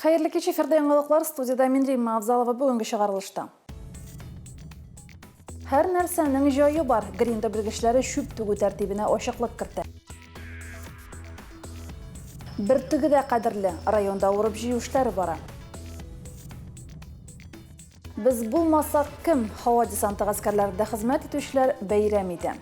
Хәерле кич, эфирда яңалыклар, студиядә мин Римма Авзалова бүгенге чыгарылышта. Һәр нәрсәнең җае бар. Гринда белгечләре чүп түгү тәртибенә ачыклык кертә. Бөртеге дә кадерле. Районда урып-җыю эшләре бара. Без булмасак кем? Һава десанты гаскәрләрендә хезмәт итүчеләр бәйрәм итә.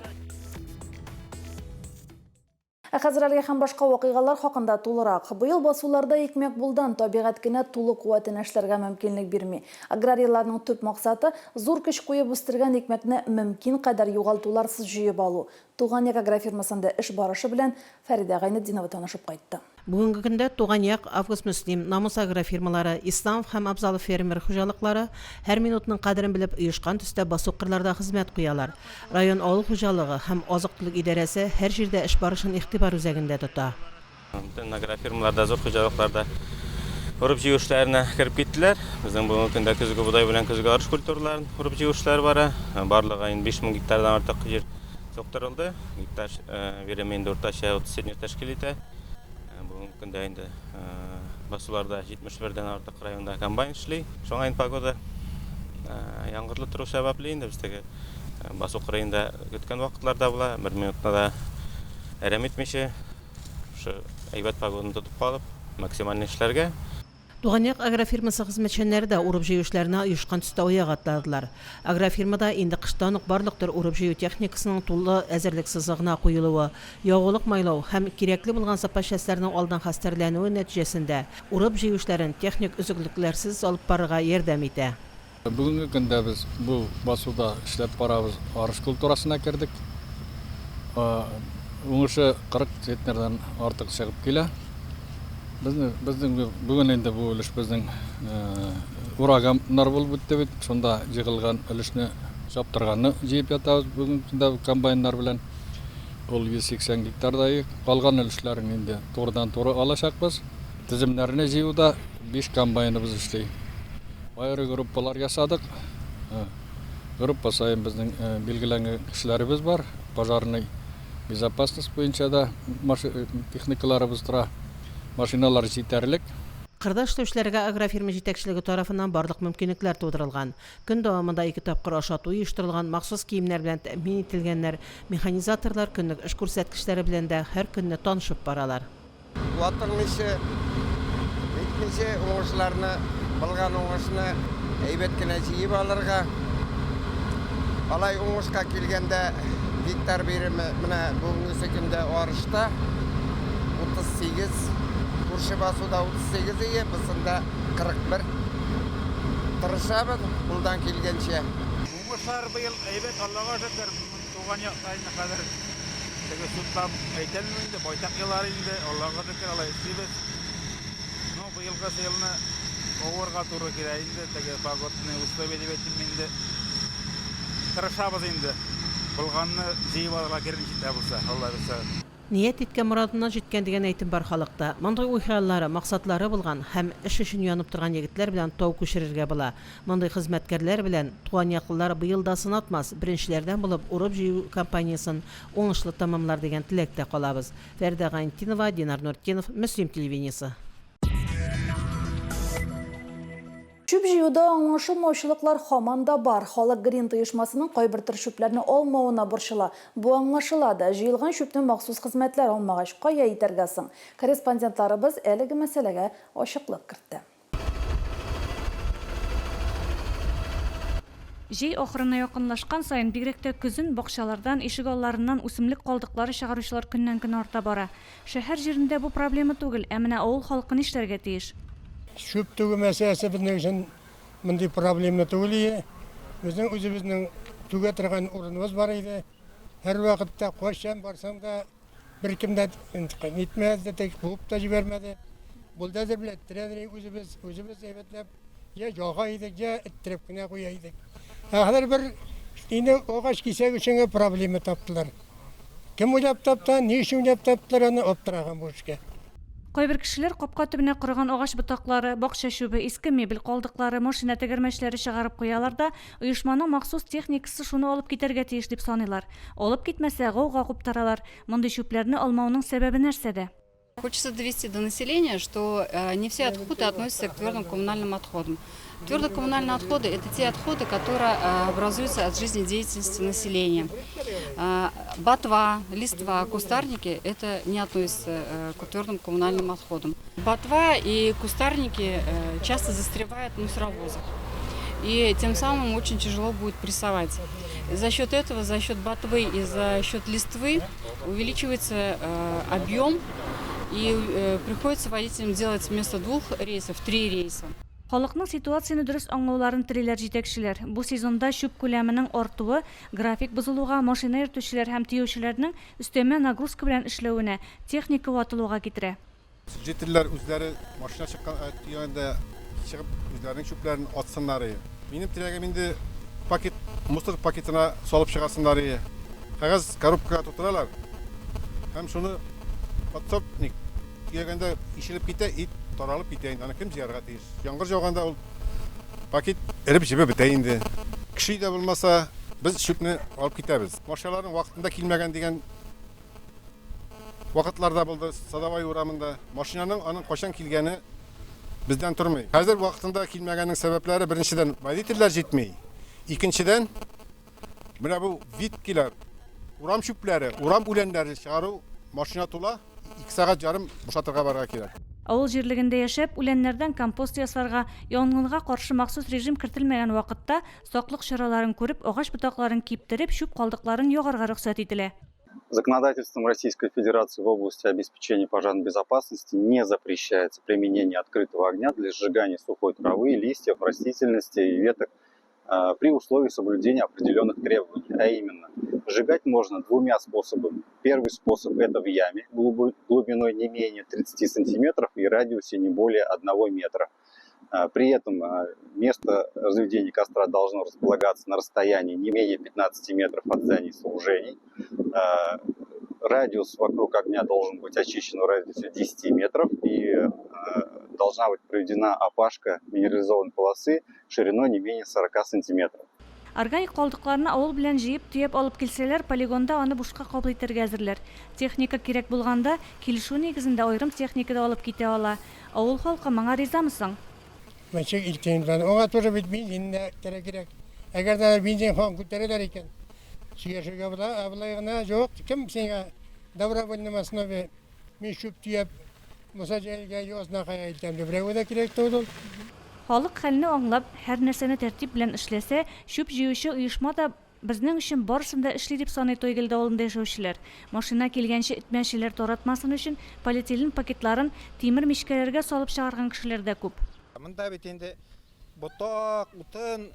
Ә хәзер әлеге һәм башка вакыйгалар хакында тулырак. Быел басуларда икмәк булдан, табигать кенә тулы куәтенә эшләргә мөмкинлек бирми. Аграрийларның төп максаты, зур көч куеп үстергән икмәкне мөмкин кадәр югалтуларсыз җыеп алу. Туган як агрофирмасында эш барышы белән Фәридә Гайнетдинова танышып кайтты. Бүгенге көндә Туган як, Август-Мөслим, Намус агрофирмалары, Исламов һәм Абзалов фермер хуҗалыклары һәр минутның кадерен белеп оешкан төстә басу-кырларда хезмәт куялар. Район авыл хуҗалыгы һәм азык-төлек идарәсе һәр җирдә эш барышын игътибар үзәгендә тота. Бөтен агрофирмаларда, зур хуҗалыкларда урып-җыю эшләренә кереп киттеләр. Безнең бүгенге көндә көзге бодай белән көзге арыш культураларын урып-җыю эшләре бара. Барлыгы инде 5000 гектардан артык җир суктырылды. Гектар биреме инде уртача 30 центнер тәшкил итә. Бүгенге көндә инде басуларда 71 дән артык районда комбайн эшли. Шуңа инде погода яңгырлы тору сәбәпле инде без теге басу кырыенда көткән вакытларда була. Бер минутны да әрәм итмичә, шушы әйбәт погоданы тотып калып, максимально эшләргә. Туган як агрофирмасы хезмәтчәннәре дә урып-җыю эшләренә оешкан төстә аяк атладылар. Агрофирмада инде кыштан ук барлык төр урып-җыю техникасының тулы әзерлек сызыгына куелуы, ягулык-майлау һәм кирәкле булган запас частьләрнең алдан хәстәрләнүе нәтиҗәсендә урып-җыю эшләрен техник өзеклекләрсез алып барырга ярдәм итә. Бүгенге көндә без бу басуда эшләп барабыз, арыш культурасына кердек. Уңышы 40 центнердан артык чыгып килә. Безне, безнең бүген инде бу өлеш безнең ураганнар булып үтте бит. Шунда җыгылган өлешне чаптырганны җыеп ятабыз бүгенге көндә комбайннар белән. Ул 180 гектарда калган өлешләрен инде турыдан-туры алачакбыз. Теземнәрне җыюда 5 комбайныбыз эшли. Аеры группалар ясадык. Группа саен безнең билгеләнгән кешеләребез бар. Пожарный безопасность буенча да техникаларыбыз тора. Машиналар җитәрлек. Кырда эшләүчеләргә агрофирма җитәкчелеге тарафыннан барлык мөмкинлекләр тудырылган. Көн дәвамында ике тапкыр ашату оештырылган, махсус киемнәр белән тәэмин ителгәннәр. Механизаторлар көнлек эш күрсәткечләре белән дә һәр көнне танышып баралар. Ватылмыйча, нитмичә уңышларны, булган уңышны әйбәт кенә җыеп алырга. Алай уңышка килгәндә гектар биреме менә бүгенгесе көндә арышта 38, күрше басуда 38 ие, бусында 41. Тырышабыз кулдан килгәнчә. Уңышлар быел әйбәт, Аллага шөкер. Туган якта инде хәзер теге судлап әйтәлмим инде, байтак еллар инде, Аллага шөкер, алай эшлибез. Ну, быелгы елны авырга туры килә инде, теге погодный условия дип әйтим инде. Тырышабыз инде, булганны җыеп алырга кирәк ничек тә булса, Алла бирсә. Ният иткән морадына җиткән дигән әйтем бар халыкта. Мондый уй-хыяллары, максатлары булган һәм эш өчен янып торган егетләр белән тау күчерергә була. Мондый хезмәткәрләр белән туганъяклылар быел да сынатмас, беренчеләрдән булып урып-җыю кампаниясен уңышлы тәмамлар дигән теләктә калабыз. Фәридә Гайнетдинова, Динар Нуртдинов, Мөслим телевидениесе. Чүп җыюда аңлашылмаучылыклар һаман да бар. Халык Гринт оешмасының кайбер төр чүпләрне алмавына борчыла. Бу аңлашыла да, җыелган чүпне махсус хезмәтләр алмагач, кая итәргә соң? Корреспондентларыбыз әлеге мәсьәләгә ачыклык кертте. Җәй ахырына якынлашкан саен, бигрәк тә көзен, бакчалардан, ишегалларыннан үсемлек калдыклары чыгаручылар көннән-көн арта бара. Шәһәр җирендә бу проблема түгел, ә менә авыл халкы нишләргә тиеш? Чүп түгү мәсьәләсе безнең өчен мондый проблема түгел ие. Безнең үзебезнең түгә торган урыныбыз бар иде. Һәрвакытта кайчан барсаң да беркем дә нитмәде, тик куып та җибәрмәде. Бульдозер белән эттерә идек үзебез, үзебез әйбәтләп я яга идек, я эттереп кенә куя идек. Ә хәзер бер инде агач кисәге өчен генә проблема таптылар. Кем уйлап тапты, ни өчен уйлап таптылар аны, аптыраган бу эшкә. Кайбер кешеләр капка төбенә корыган агач ботаклары, бакча чүбе, иске мебель калдыклары, машина тәгәрмәчләре чыгарып куялар да, оешманың махсус техникасы шуны алып китәргә тиеш дип саныйлар. Алып китмәсә, гауга куптаралар. Мондый чүпләрне алмауның сәбәбе нәрсәдә? Хочется довести до населения, что э, не все отходы относятся к твердым коммунальным отходам. Твердые коммунальные отходы – это те отходы, которые э, образуются от жизнедеятельности населения. Э, ботва, листва, кустарники – это не относится к твердым коммунальным отходам. Ботва и кустарники часто застревают в мусоровозах. И тем самым очень тяжело будет прессовать. За счет этого, за счет ботвы и за счет листвы увеличивается объем, и приходится водителям делать вместо двух рейсов три рейса. Халыкның ситуацияне дөрес аңлауларын телиләр җитәкчеләр. Бу сезонда чүп күләменең артуы график бозылуга, машина йөртүчеләр һәм төяүчеләрнең өстәмә нагрузка белән эшләвенә, техника ватылуга китерә. Жительләр үзләре машина чыккан төягендә чыгып үзләренең чүпләрен атсыннар ие. Минем теләгем инде пакет, мусор пакетына салып чыгарсыннар ие. Кәгазь коробкага тутыралар һәм шуны подсобник төягәндә ишелеп китә и таралып китә инде. Аны кем җыярга тиеш? Яңгыр яуганда ул пакет эреп җебеп бетә инде. Кеше өйдә булмаса, без чүпне алып китәбез. Машиналарның вакытында килмәгән дигән Вакытлар да булды, Садовая урамында. Машинаның аның кайчан килгәне бездән тормый. Хәзер вакытында килмәгәннең сәбәпләре, беренчедән, водительләр җитми. Икенчедән, менә бу виткилар, урам чүпләре, урам үләннәре чыгару машина тула, ике сәгать ярым бушатырга барырга кирәк. Авыл җирлегендә яшәп, үләннәрдән компост ясарга, янгынга каршы махсус режим кертелмәгән вакытта, саклык чараларын күреп, агач ботакларын киптереп, чүп калдыкларын ягарга рөхсәт ителә. Законодательством Российской Федерации в области обеспечения пожарной безопасности не запрещается применение открытого огня для сжигания сухой травы, листьев, растительности и веток э, при условии соблюдения определенных требований. А именно, сжигать можно двумя способами. Первый способ – это в яме глубиной не менее 30 сантиметров и радиусе не более 1 метра. А, при этом а, место разведения костра должно располагаться на расстоянии не менее 15 метров от зданий и сооружений. А, радиус вокруг огня должен быть очищен в радиусе 10 метров и должна быть проведена опашка минерализованной полосы шириной не менее 40 сантиметров. Органик калдыкларны авыл белән җыеп, төяп алып килсәләр, полигонда аны бушка кабул итәргә әзерләр. Техника кирәк булганда, килешү нигезендә аерым техника да алып китә ала. Авыл халкы моңа ризамы соң? Мәче илтәм белән. Аңа тоже бит бензин дә кирәк кирәк. Әгәр дә бензин хакын күтәрәләр икән, сөйләшергә була, ә болай гына юк. Кем сиңа добровольном основе мин чүп төяп Муса Җәлилгә или Азнакайга илтәм дип берәүгә дә кирәк түгел ул. Халык хәлне аңлап, һәр нәрсәне тәртип белән эшләсә, чүп җыючы оешма да Безнең өчен барысын да эшли, дип саный Тойгелде авылында яшәүчеләр. Машина килгәнче этмәчеләр таратмасын өчен полиэтилен пакетларын тимер мичкәләргә салып чыгарган кешеләр дә күп. Монда бит инде ботак, утын,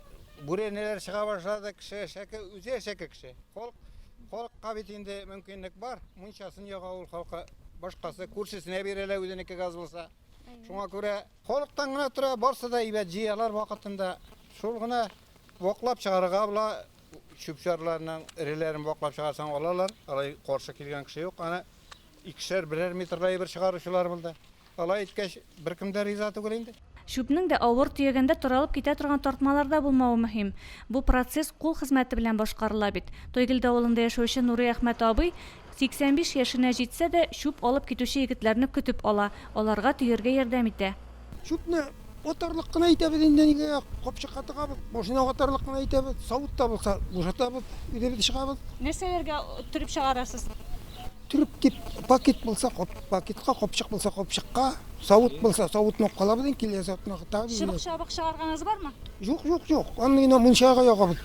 бүрәнәләр чыга башлады, кеше әшәке, үзе әшәке кеше. Халык, халыкка бит инде мөмкинлек бар, мунчасын яга ул халкы, башкасы күршесенә бирә лә үзенеке газ булса. Шуңа күрә халыктан гына тора, барсы да әйбәт җыялар вакытында. Шул гына Ваклап чыгарырга була, чүп-чарларның эреләрен ваклап чыгарсаң алалар, алай каршы килгән кеше юк. Аны икешәр, берәр метрлы әйбер чыгаручылар булды. Алай иткәч, беркем дә риза түгел инде. Чүпнең дә авыр, төягәндә таралып китә торган тартмаларда булмавы мөһим. Бу процесс кул хезмәте белән башкарыла бит. Тойгелде авылында яшәүче Нурыйәхмәт абый 85 яшенә җитсә дә, чүп алып китүче егетләрне көтеп ала, аларга төяргә ярдәм итә. Чүпне атарлык кына итәбез инде, нигә капчыкка тыгабыз, машинага атарлык кына итәбез, савыт та булса бушатабыз, үзебез чыгабыз. Нәрсәләргә төреп чыгарасыз? Төреп дип, пакет булса, пакетка, капчык булса, капчыкка, савыт булса, савытны алып калабыз инде, киләсе атнага тагын. Чыбык-чабык чыгарганыгыз бармы? Юк, юк, юк. Аны инде мунчага ягабыз.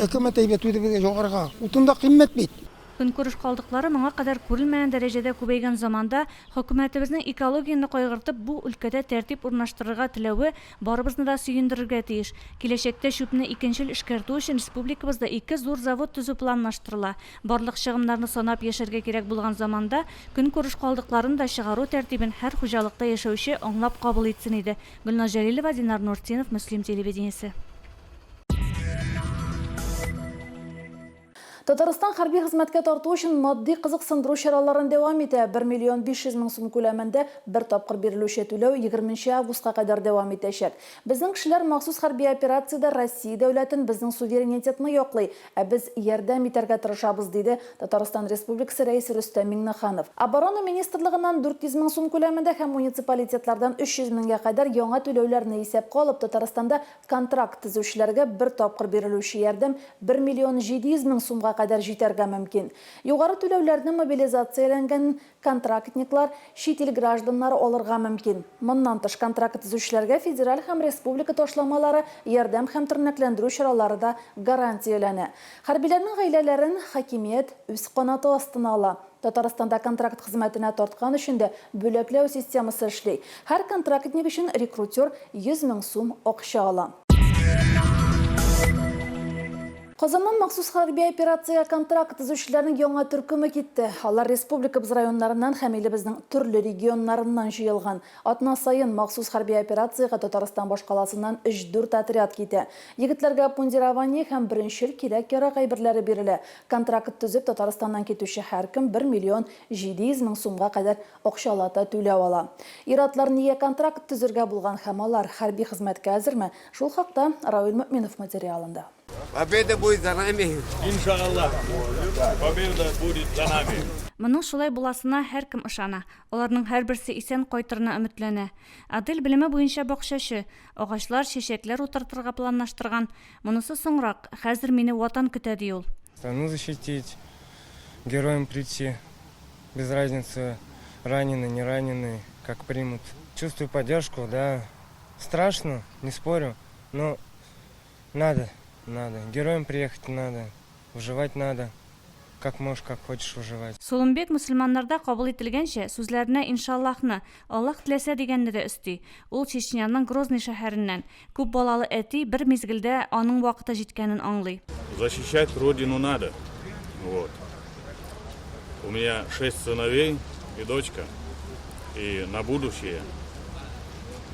Әкәмәт әйбәт үзебезгә ягарга. Утын да кыйммәт бит. Көнкүреш калдыклары моңа кадәр күрелмәгән дәрәҗәдә күбәйгән заманда хөкүмәтебезнең экологияне кайгыртып бу өлкәдә тәртип урнаштырырга теләве барыбызны да сөендерергә тиеш. Киләчәктә чүпне икенчел эшкәртү өчен республикабызда ике зур завод төзү планлаштырыла. Барлык чыгымнарны санап яшәргә кирәк булган заманда көнкүреш калдыкларын да чыгару тәртибен һәр хуҗалыкта яшәүче аңлап кабул итсен иде. Гөлназ Җәлилова, Динар Нуртдинов, Мөслим телевидениесе. Татарстан хәрби хезмәткә тарту өчен матди кызыксындыру чараларын дәвам итә. 1 миллион 500 мең сум күләмендә бер тапкыр бирелүче түләү егерменче августка кадәр дәвам итәчәк. Безнең кешеләр махсус хәрби операциядә Россия дәүләтен, безнең суверенитетны яклый, ә без ярдәм итәргә тырышабыз, диде Татарстан Республикасы Рәисе Рөстәм Миңнеханов. Оборона министрлыгыннан 400 мең сум күләмендә һәм муниципалитетлардан 300 меңгә кадәр яңа түләүләрне исәпкә алып, Татарстанда Контракт төзүчеләргә бер тапкыр бирелүче ярдәм 1 миллион 700 мең сумга кадәр җитәргә мөмкин. Югары түләүләрне мобилизацияләнгән контрактниклар, чит ил гражданнары алырга мөмкин. Моннан тыш, контракт төзүчеләргә федераль һәм республика ташламалары, ярдәм һәм тернәкләндерү чаралары да гарантияләнә. Хәрбиләрнең гаиләләрен хакимият үз канаты астына ала. Татарстанда контракт хезмәтенә тарткан өчен дә бүләкләү системасы эшли. Һәр контрактник өчен рекрутер 100 мең сум акча ала. Казаннан махсус хәрби операциягә контракт төзүчеләрнең яңа төркеме китте. Алар республикабыз районнарыннан һәм илебезнең төрле регионнарыннан җыелган. Атна саен махсус хәрби операциягә Татарстан башкаласыннан өч-дүрт отряд китә. Егетләргә обмундирование һәм беренчел кирәк-ярак әйберләре бирелә. Контракт төзеп, Татарстаннан китүче һәркем бер миллион 700 мең сумга кадәр акчалата түләү ала. Ир-атлар нигә контракт төзергә булган һәм алар хәрби хезмәткә әзерме? Шул хакта Равил Мөэминов материалында. Победа будет за нами! Иншаллах, победа будет за нами! Моның шулай буласына һәркем ышана. Аларның һәрберсе исән кайтырына өметләнә. Адель белеме буенча бакчачы. Агачлар, чәчәкләр утыртырга планлаштырган. Монысы соңрак, хәзер мине Ватан көтә, ди ул. Страну защитить, героем прийти, без разницы, раненый, не раненый, как примут. Чувствую поддержку, да, страшно, не спорю, но надо, надо, героем приехать надо, выживать надо. Как можешь, как хочешь выживать. Солымбек мөселманнарда кабул ителгәнчә, сүзләренә иншаллаһны, Аллаһ теләсә дигәнне дә өсти. Ул Чечняның Грозный шәһәреннән. Күп балалы әти бер мизгелдә аның вакыты җиткәнен аңлый. Защищать родину надо. Вот. У меня шесть сыновей и дочка. И на будущее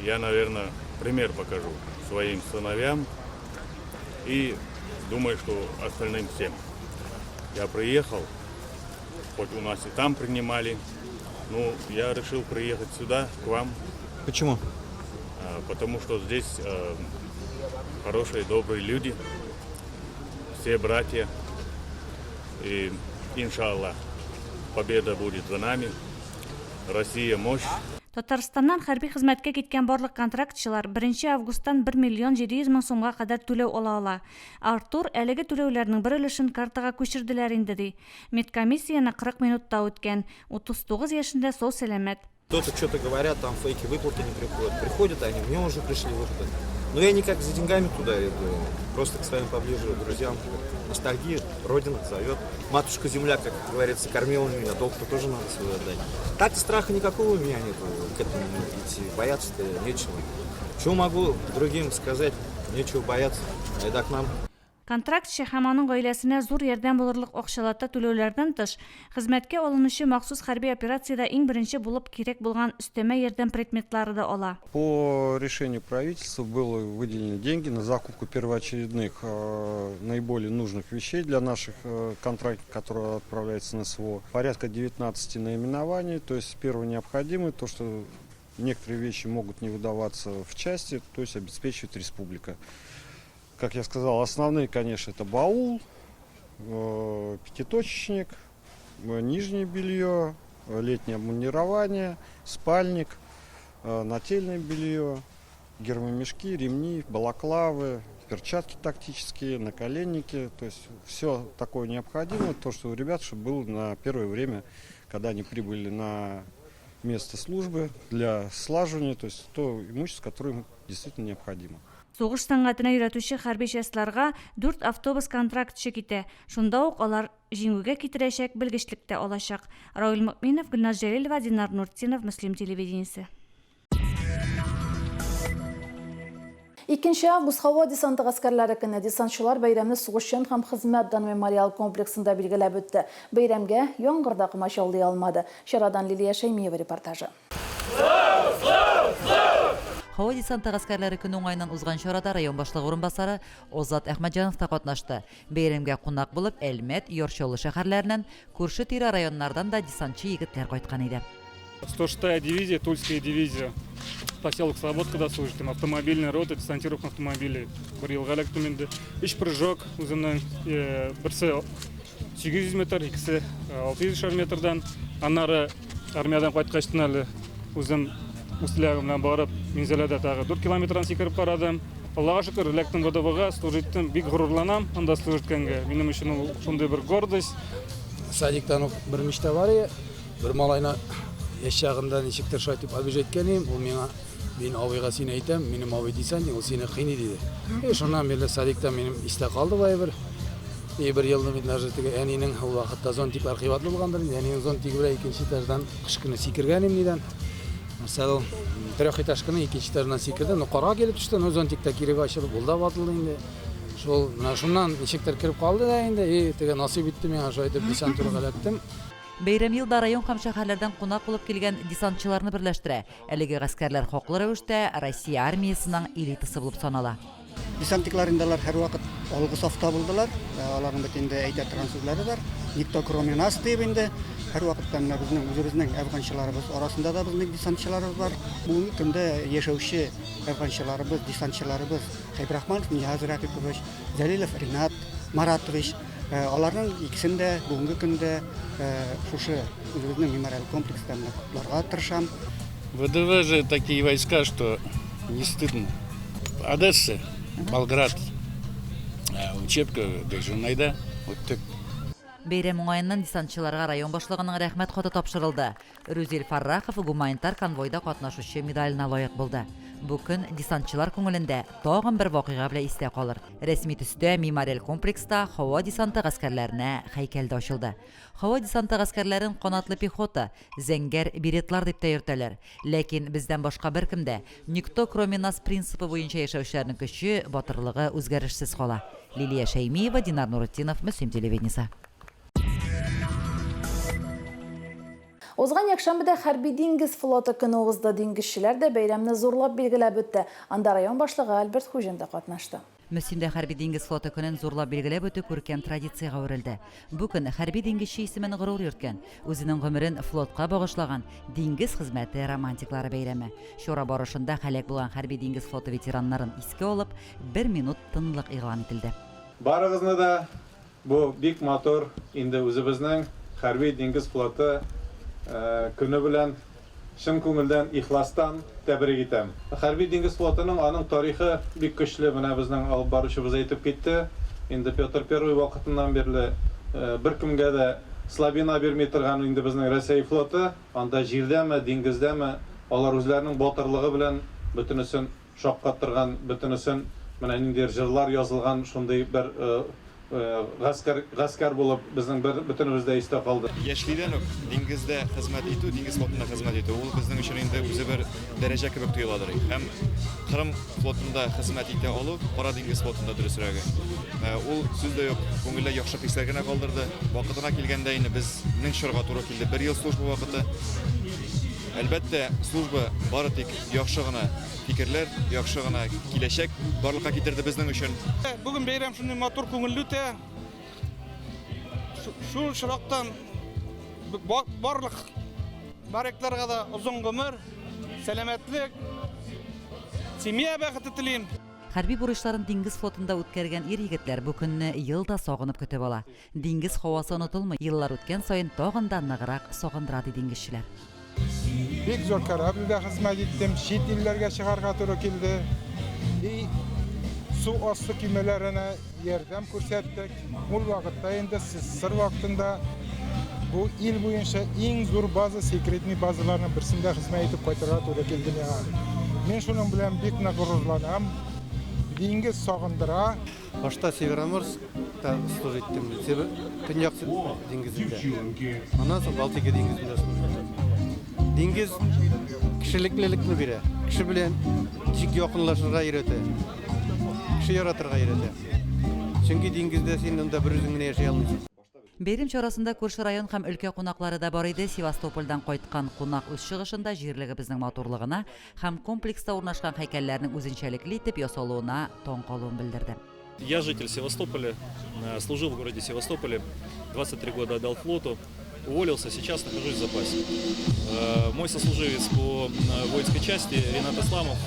я, наверное, пример покажу своим сыновьям и думаю, что остальным всем. Я приехал, хоть у нас и там принимали, но я решил приехать сюда, к вам. Почему? А, потому что здесь э, хорошие, добрые люди, все братья. И, иншаллах, победа будет за нами. Россия мощь. Татарстаннан хәрби хезмәткә киткән барлык контрактчылар беренче августтан 1 миллион 700 мең сумга кадәр түләү ала ала. Артур, әлеге түләүләрнең бер өлешен картага күчерделәр инде, ди. Медкомиссияне 40 минутта үткән. 39 яшендә сау-сәламәт. Кто-то что-то говорят, там фейки выплаты не приходят. Приходят они, мне уже пришли выплаты. Но я никак за деньгами туда иду, просто к своим поближе друзьям. Ностальгия, Родина зовет. Матушка земля, как говорится, кормила меня, долг-то тоже надо свой отдать. Так страха никакого у меня нету к этому идти, бояться-то нечего. Что могу другим сказать? Нечего бояться, айда к нам. Контрактчы һәм аның гаиләсенә зур ярдәм булырлык акчалата түләүләрдән тыш, хезмәткә алынучы махсус хәрби операциядә иң беренче булып кирәк булган өстәмә ярдәм предметлары да ала. По решению правительства было выделены деньги на закупку первоочередных наиболее нужных вещей для наших контрактников, которые отправляются на СВО. Порядка 19 наименований, то есть первое необходимое, то, что некоторые вещи могут не выдаваться в части, то есть обеспечивает республика. Как я сказал, основные, конечно, это баул, пятиточечник, нижнее белье, летнее обмундирование, спальник, нательное белье, гермомешки, ремни, балаклавы, перчатки тактические, наколенники. То есть все такое необходимое, то, что у ребят, чтобы было на первое время, когда они прибыли на место службы для слаживания, то есть то имущество, которое им действительно необходимо. Сугыш сәнгатенә өйрәтүче хәрби частьларга дүрт автобус контрактчы китә, шунда ук алар җиңүгә китерәчәк белгечлек тә алачак. Равил Мөэминов, Гөлназ Җәлилова, Динар Нуртдинов, Мөслим телевидениесе. Икенче август һава десанты гаскәрләре көне. Десантчылар бәйрәмне Сугышчан һәм хезмәт дан мемориал комплексында билгеләп үтте. Бәйрәмгә яңгыр да комачаулый алмады. Чарадан Лилия Шәймиева репортажы. Һава десанты гаскәрләре көне уңаеннан узган чарада район башлыгы урынбасары Азат Әхмәтҗанов та катнашты. Бәйрәмгә кунак булып Әлмәт, Яр Чаллы шәһәрләреннән, күрше-тирә районнардан да десантчы егетләр кайткан иде. 106-я дивизия, Тульская дивизия, поселок Слободкада служит, автомобильная рота десантировок автомобилей. Бер елга эләктем инде. Өч прыжок үземнең, берсе 800 метр, икесе 600 метрдан. Аннары армиядән кайткачтын әле үзем үз теләгем белән барып, Минзәләдә тагы 4 километрдан сикереп карадым. Аллага шөкер, эләктем ВДВга, служить иттем. Бик горурланам анда служить иткәнгә. Минем өчен ул шундый бер гордость. Садиктан ук бер мечта бар иде. Бер малайны яшь чагында ничектер шулай дип обижать иткән идем. Ул миңа, Мин абыйга сине әйтәм, минем абый десантник, ул сине кыйный, диде. И шуннан бирле садикта минем истә калды бу әйбер. И бер елны бит даже теге әнинең ул вакытта зонтиклар кыйбатлы булгандыр инде, әнинең зонтигы белән икенче этаждан кыш көне сикергән идем нидән. Нәрсә ул, трехэтажканың икенче этажыннан сикерде, но карга килеп төште, но зонтик та кире ачылып, ул да ватылды инде. Шул, менә шуннан ничектер кереп калды да инде, и теге насыйп итте миңа, шулай итеп десантурага эләктем. Бәйрәм елда район һәм шәһәрләрдән кунак булып килгән десантчыларны берләштерә. Әлеге гаскәрләр хаклы рәвештә Россия армиясенең элитасы булып санала. Десантниклар инде алар һәрвакыт алгы сафта булдылар. Аларның бит инде әйтә торган сүзләре бар. Никто кроме нас диеп инде. Һәрвакытта менә безнең үзебезнең әфганчыларыбыз арасында да безнең десантчыларыбыз бар. Бүгенге көндә яшәүче әфганчыларыбыз, десантчыларыбыз Хәйбрахманов Нияз Рәфикович, Җәлилов Ринат Маратович, Аларның икесен дә бүгенге көндә шушы үзебезнең мемориаль комплекста менә котларга тырышам. ВДВ же такие войска, что не стыдно. Одесса, Болград, учебка Гажунайда үттек. Бәйрәм уңаеннан десантчыларга район башлыгының Рәхмәт хаты тапшырылды. Рүзил Фаррахов гуманитар конвойда катнашучы медаленә лаек булды. Бу көн десантчылар күңелендә тагын бер вакыйга белән истә калыр. Рәсми төстә мемориаль комплекста һава десанты гаскәрләренә һәйкәл дә ачылды. Һава десанты гаскәрләрен канатлы пехота, зәңгәр беретлар дип тә йөртәләр. Ләкин бездән башка беркем дә, никто кроме нас принципы буенча яшәүчеләрнең көче, батырлыгы үзгәрешсез кала. Лилия Шәймиева, Динар Нуретдинов, Мөслим телевидениесе. Узган якшәмбедә Хәрби диңгез флоты көне узды. Диңгезчеләр дә бәйрәмне зурлап билгеләп үтте. Анда район башлыгы Альберт Хуҗин да катнашты. Мөслимдә Хәрби диңгез флоты көнен зурлап билгеләп үтү күркәм традициягә әверелде. Бу көн хәрби диңгезче исемен горур йөрткән, үзенең гомерен флотка багышлаган диңгез хезмәте романтиклары бәйрәме. Чара барышында һәлак булган хәрби диңгез флоты ветераннарын искә алып, бер минут тынлык игълан ителде. Барыгызны да Бу бик матур инде үзебезнең Хәрби диңгез флоты көне белән чын күңелдән, ихластан тәбрик итәм. Хәрби диңгез флотының аның тарихы бик көчле, менә безнең алып баручыбыз әйтеп китте, инде Петр Первый вакытыннан бирле беркемгә дә слабина бирми торган инде безнең Рәсәй флоты, анда җирдәме, диңгездәме, алар үзләренең батырлыгы белән бөтенесен шаккатырган, бөтенесен менә ниндидер җырлар язылган шундый бер гаскәр, гаскәр булып безнең бер бөтенебез дә истә калды. Яшьлидән үк диңгездә хезмәт итү, диңгез флотында хезмәт итү, ул безнең өчен инде үзе бер дәрәҗә кебек тоеладыр. Һәм Кырым флотында хезмәт итә алу, Кара диңгез флотында дөресрәге, ул, сүз дә юк, күңелдә яхшы хисләр генә калдырды. Вакытына килгәндә инде безнең чорга туры килде бер ел служба вакыты. Әлбәттә, служба бары тик яхшы гына фикерләр, яхшы гына киләчәк барлыкка китерде безнең өчен. Бүген бәйрәм шундый матур, күңелле үтә. Шул очрактан барлык морякларга да озын гомер, сәламәтлек, семья бәхете телим. Хәрби бурычларын диңгез флотында үткәргән ир-егетләр бу көнне ел да сагынып көтеп ала. Диңгез һавасы онытылмый, еллар үткән саен тагын да ныграк сагындыра, ди диңгезчеләр. Бик зур корабльдә хезмәт иттем, чит илләргә чыгарга туры килде. И су асты көймәләренә ярдәм күрсәттек. Ул вакытта инде СССР вакытында бу ил буенча иң зур база, секретный базаларның берсендә хезмәт итеп кайтырга туры килде миңа. Мин шуның белән бик нык горурланам. Диңгез сагындыра. Башта Североморскта служить иттем, Север, Төньяк диңгезендә. Аннан соң Балтика диңгезендә служить иттем. Диңгез кешелеклелекне бирә. Кеше белән ничек якынлашырга өйрәтә. Кеше яратырга өйрәтә. Чөнки диңгездә син анда бер үзең генә яши алмыйсың. Бәйрәм чарасында күрше район һәм өлкә кунаклары да бар иде. Севастопольдән кайткан кунак үз чыгышында җирлегебезнең матурлыгына һәм комплекста урнашкан һәйкәлләрнең үзенчәлекле итеп ясалуына таң калуын белдерде. Я житель Севастополя, служил в городе Севастополе, 23 года отдал флоту, уволился, сейчас нахожусь в запасе. Мой сослуживец по воинской части Ренат Исламов,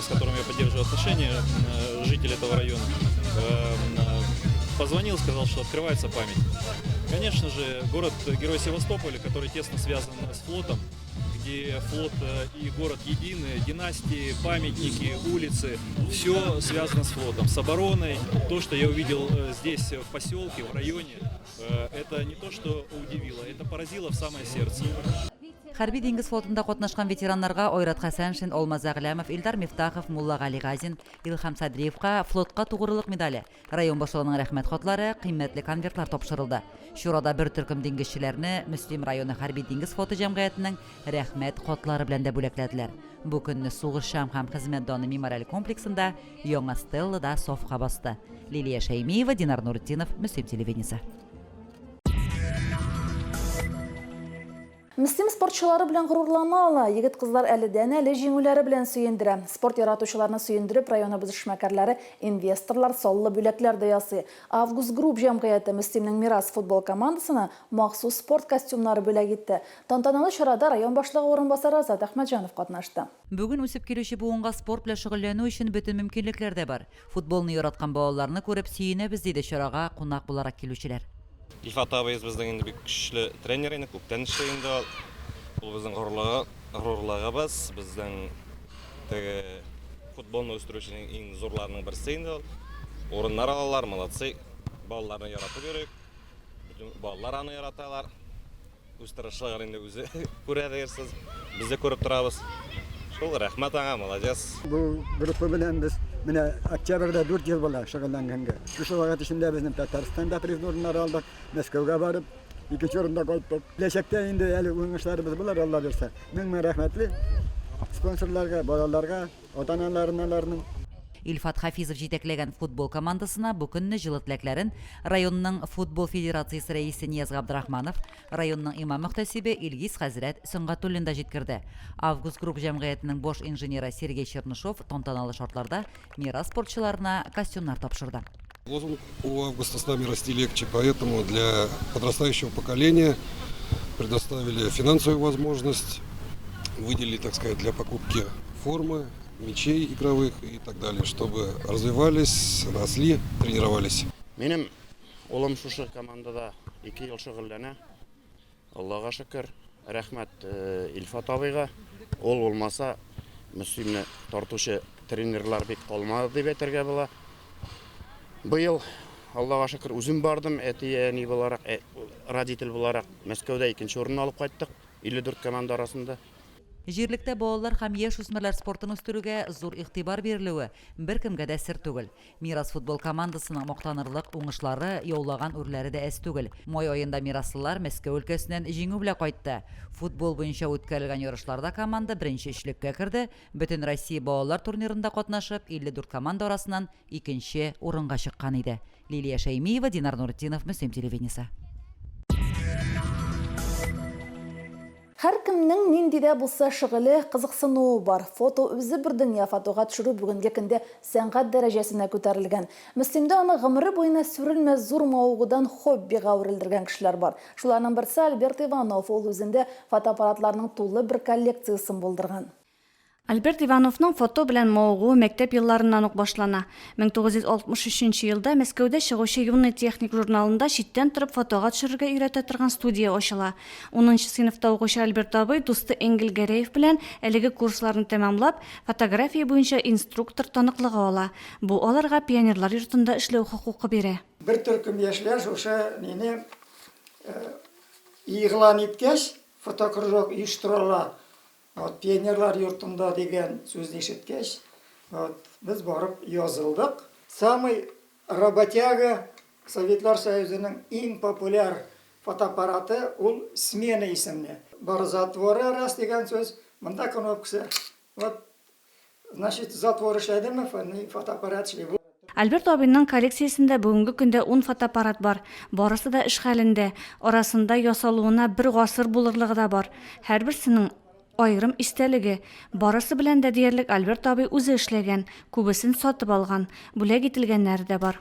с которым я поддерживаю отношения, житель этого района, позвонил, сказал, что открывается память. Конечно же, город-герой Севастополя, который тесно связан с флотом, где флот и город едины, династии, памятники, улицы, все связано с флотом, с обороной. То, что я увидел здесь, в поселке, в районе, это не то, что удивило, это поразило в самое сердце. Хәрби диңгез флотында катнашкан ветераннарга Айрат Хәсәншин, Алмаз Әгъләмов, Илдар Мифтахов, Муллагали Газин, Илһам Садриевка флотка тугрылык медале, Район башлыгының рәхмәт хатлары, кыйммәтле конвертлар тапшырылды. Чарада бер төркем диңгезчеләрне Мөслим районы хәрби диңгез флоты җәмгыятенең рәхмәт хатлары белән дә бүләкләделәр. Бу көнне Сугышчан һәм хезмәт даны мемориаль комплексында яңа стелла да сафка басты. Лилия Шәймиева, Динар Нуретдинов, Мөслим телевидениесе. Мөслим спортчылары белән горурлана ала. Егет-кызлар әледән-әле җиңүләре белән сөендерә. Спорт яратучыларны сөендереп, районыбыз эшмәкәрләре, инвесторлар саллы бүләкләр дә ясый. Август Групп җәмгыяте Мөслимнең Мирас футбол командасына махсус спорт костюмнары бүләк итте. Тантаналы чарада район башлыгы урынбасары Азат Әхмәтҗанов катнашты. Бүген үсеп килүче буынга спорт белән шөгыльләнү өчен бөтен мөмкинлекләр дә бар. Футболны яраткан балаларны күреп сөенәбез, диде чарага кунак буларак килүчеләр. Илфат абыебыз безнең инде бик көчле тренер инде, күптән эшли инде ул. Ул безнең горурлыгы, горурлыгыбыз, безнең теге футболны үстерүченең иң зурларының берсе инде ул. Урыннар алалар, молодцы. Балаларны яратып йөрик. Бөтен балалар аны яраталар. Үз тырышлыгын инде үзе күрә дигерсез. Без дә күреп торабыз. Шул, рәхмәт аңа, молодец. Бу группа белән без менә октябрьдә 4 ел була шөгыльләнгәнгә. Шушы вакыт эчендә безнең Татарстанда призлы урыннар алдык, Мәскәүгә барып, икенче урында кайттык. Киләчәктә инде әле уңышларыбыз булыр, Алла бирсә. Мең-мең рәхмәтле спонсорларга, балаларга. Ата-аналарына аларның. Илфат Хафизов җитәкләгән футбол командасына бу көнне җылы теләкләрен районның футбол федерациясе рәисе Нияз Габдрахманов, районның имам-мөхтәсибе Илгиз хәзрәт Сөнгатуллин да җиткерде. Август Групп җәмгыятенең баш инженеры Сергей Чернышов тантаналы шартларда Мирас спортчыларына костюмнар тапшырды. Лозунг у Августа с нами расти легче, поэтому для подрастающего поколения предоставили финансовую возможность, выделили, так сказать, для покупки формы, мячей игровых и так далее, чтобы развивались, росли, тренировались. Минем улым шушы командада ике ел шөгыльләнә. Аллага шөкер, рәхмәт Илфат абыйга. Ул булмаса, Мөслимне тартучы тренерлар бик калмады дип әйтергә була. Быел, Аллага шөкер, үзем бардым, әти-әни буларак, родитель буларак Мәскәүдә икенче урынны алып кайттык, 54 команда арасында. Җирлектә балалар һәм яшүсмерләр спортын үстерүгә зур игътибар бирелүе беркемгә дә сер түгел. Мирас футбол командасының мактанырлык уңышлары, яулаган үрләре дә әз түгел. Май аенда мираслылар Мәскәү өлкәсеннән җиңү белән кайтты. Футбол буенча үткәрелгән ярышларда команда беренче өчлеккә керде, Бөтенроссия балалар турнирында катнашып, 54 команда арасыннан икенче урынга чыккан иде. Лилия Шәймиева, Динар Нуретдинов, Мөслим телевидениесе. Һәркемнең нинди дә булса шөгыле, кызыксынуы бар. Фото үзе бер дөнья, фотога төшерү бүгенге көндә сәнгать дәрәҗәсенә күтәрелгән. Мөслимдә аны гомере буена сүрелмәс зур мавыгудан хоббига әверелдергән кешеләр бар. Шуларның берсе Альберт Иванов, ул үзендә фотоаппаратларның тулы бер коллекциясен булдырган. Альберт Ивановның фото белән мавыгуы мәктәп елларыннан ук башлана. 1963 нче елда Мәскәүдә чыгучы Юный техник журналында читтән торып фотога төшерергә өйрәтә торган студия ачыла. Унынчы сыйныфта укучы Альберт абый дусты Энгель Гәрәев белән әлеге курсларны тәмамлап, фотография буенча инструктор таныклыгы ала. Бу аларга Пионерлар йортында эшләү хокукы бирә. Бер төркем яшьләр шушы мине игълан иткәч, фотокружок оештырыла Вот, Пионерлар йортында дигән сүзне ишеткәч, вот, без барып язылдык. Самый работяга Советлар Союзының иң популяр фотоаппараты ул Смена исемле. Бар затворы раз дигән сүз, монда кнопкасы. Вот, значит, затвор эшләдеме, фотоаппарат эшли. Альберт абыйның коллекциясендә бүгенге көндә ун фотоаппарат бар. Барысы да эш хәлендә. Арасында ясалуына бер гасыр булырлыгы да бар. Һәрберсенең аерым истәлеге. Барысы белән дә диярлек Альберт абый үзе эшләгән, күбесен сатып алган. Бүләк ителгәннәре дә бар.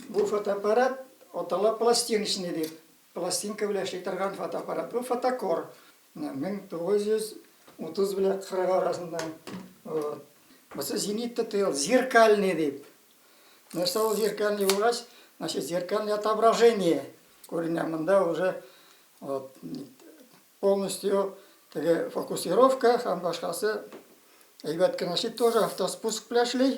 Бу фотоаппарат атала пластиночный дип. Пластинка белән эшли торган фотоаппарат. Бу фотокор. Менә 1930 белән 40 арасында. Вот. Бусы зенит ТТЛ, зеркальный дип. Нәрсә ул зеркальный булгач, значит, зеркальное отображение күренә монда уже вот, полностью теге фокусировка һәм башкасы әйбәт кенә эшли, тоже автоспуск белән эшли.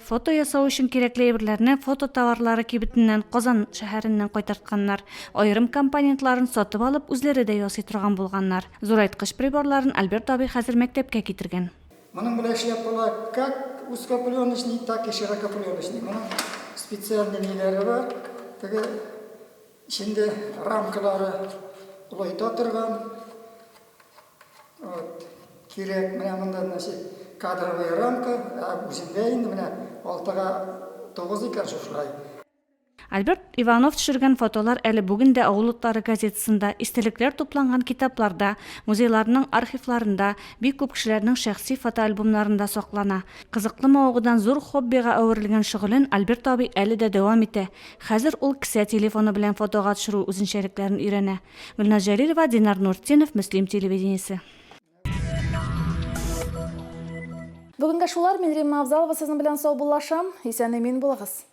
Фото ясау өчен кирәкле әйберләрне фото товарлары кибетеннән Казан шәһәреннән кайтартканнар. Аерым компонентларын сатып алып, үзләре дә ясый торган булганнар. Зурайткыч приборларын Альберт абый хәзер мәктәпкә китергән. Моның белән эшләп була как узкопленочный, так и широкопленочный. Моның специальный ниләре бар, теге эчендә рамкалары олайта торган. Вот, кирәк, менә монда, значит, кадровая рамка, ә үзендә инде менә алтыга тугыз икән шушылай. Альберт Иванов төшергән фотолар әле бүген дә Авыл утлары газетасында, истәлекләр тупланган китапларда, музейларның архивларында, бик күп кешеләрнең шәхси фотоальбомнарында саклана. Кызыклы мавыгудан зур хоббига әверелгән шөгылен Альберт абый әле дә дәвам итә. Хәзер ул кесә телефоны белән фотога төшерү үзенчәлекләрен өйрәнә. Гөлназ Җәлилова, Динар Нуртдинов, Мөслим телевидениесе. Бүгенгә шулар, мин Римма Авзалова сезнең белән саубуллашам. Исән-имин булыгыз.